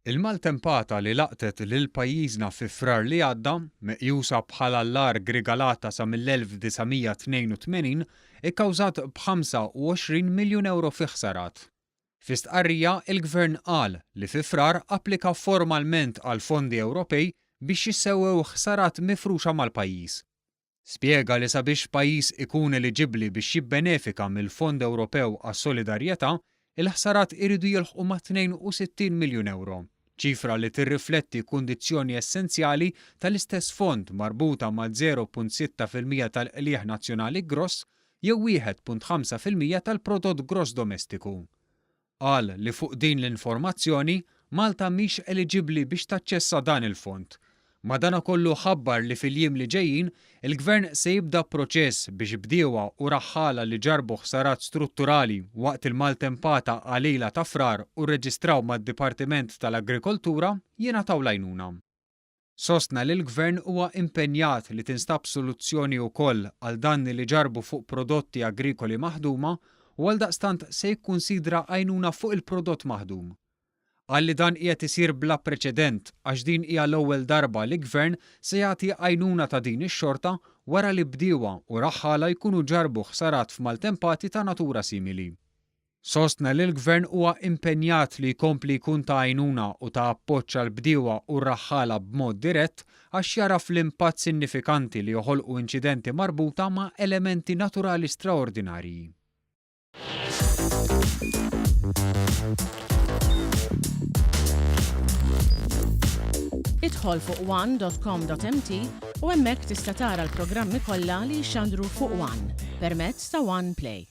Il-maltempata li laqtet lil pajjiżna fi Frar li għadda, meqjusa bħala l-agħar grigalata sa mill-1982, ikkawżat b'25 miljun ewro fi ħsarat. Fi stqarrija, il-Gvern qal li fi Frar applika formalment għal fondi Ewropej biex jissewwew ħsarat mifruxa mal-pajjiż. Spjega li sabiex pajjiż ikun eliġibbli biex jibbenefika mill-Fond Ewropew għas-Solidarjetà, il-ħsarat iridu jilħqu mat-62 miljun ewro, ċifra li tirrifletti kundizzjoni essenzjali tal-istess fond marbuta mal-0.6% tal-qligħ nazzjonali gross jew 1.5% tal-prodott gross domestiku. Qal li fuq din l-informazzjoni, Malta mhix eliġibbli biex taċċessa dan il-fond. Madanakollu ħabbar li fil-jiem li ġejjin, il-Gvern se jibda proċess biex bdiewa u raħħala li ġarrbu ħsarat strutturali waqt il-maltempata qalila ta' Frar u rreġistraw mad-Dipartiment tal-Agrikoltura jingħataw l-għajnuna. Sostna li l-Gvern huwa impenjat li tinstab soluzzjoni ukoll għal danni li ġarrbu fuq prodotti agrikoli maħduma u għaldaqstant se jikkunsidra għajnuna fuq il-prodott maħdum. Qal li dan qiegħed isir bla preċedent għax din hija l-ewwel darba li Gvern se jagħti għajnuna ta' din ix-xorta wara li bdiewa u raħħala jkunu ġarrbu ħsarat f'maltempati ta' natura simili. Sostna li l-Gvern huwa impenjat li jkompli jkun ta' għajnuna u ta' appoġġ għall-bdiewa u r-raħħala b'mod dirett għax jagħraf l-impatt sinnifikanti li joħolqu inċidenti marbuta ma' elementi naturali straordinarji. Idħol fuq one.com.mt u hemmhekk tista' tara l-programmi kollha li jixxandru fuq One permezz ta' One Play.